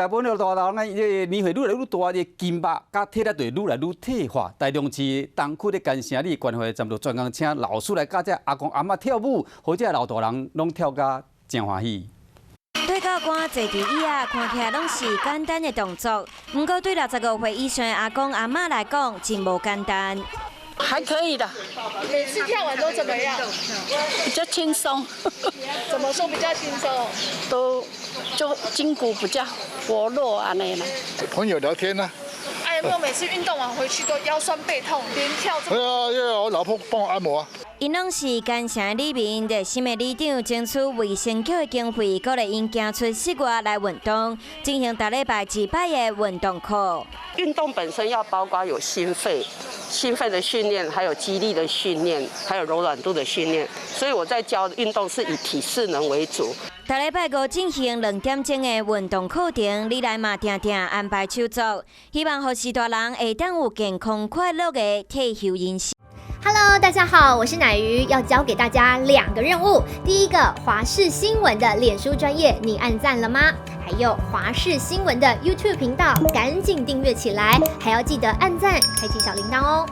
大部分的大人，這個年歲愈來愈大，這個筋肉佮體力就會愈來愈退化。台中市東區的干城里關懷站就專工請老師來教這阿公阿嬤跳舞，予這老大人攏跳甲誠歡喜。腿到竿坐佇椅仔，看起來攏是簡單的動作，毋過對65歲以上的阿公阿嬤來講，真無簡單。還可以的。每次跳完都怎麼樣？比較輕鬆。怎麼說比較輕鬆？都就筋骨比較活絡按呢啦。朋友聊天呢。哎，有沒有每次運動完回去都腰酸背痛，連跳？對啊，因為我老婆幫我按摩啊。𪜶攏是干城的里民，熱心的里長爭取衛生局的經費，鼓勵𪜶行出室外來運動，進行逐禮拜一擺的運動課。運動本身要包括有心肺、心肺的訓練，還有肌力的訓練，還有柔軟度的訓練。所以我在教運動是以體適能為主。逐禮拜五進行2點鐘的運動課程，里內嘛定定安排手作，希望予序大人會當有健康快樂的退休人生。 Hello，大家好，我是乃瑜，要交給大家兩個任務。第一個，華視新聞的臉書專頁，你按讚了嗎？還有華視新聞的 YouTube 頻道，趕緊訂閱起來，還要記得按讚，開啟小鈴鐺哦。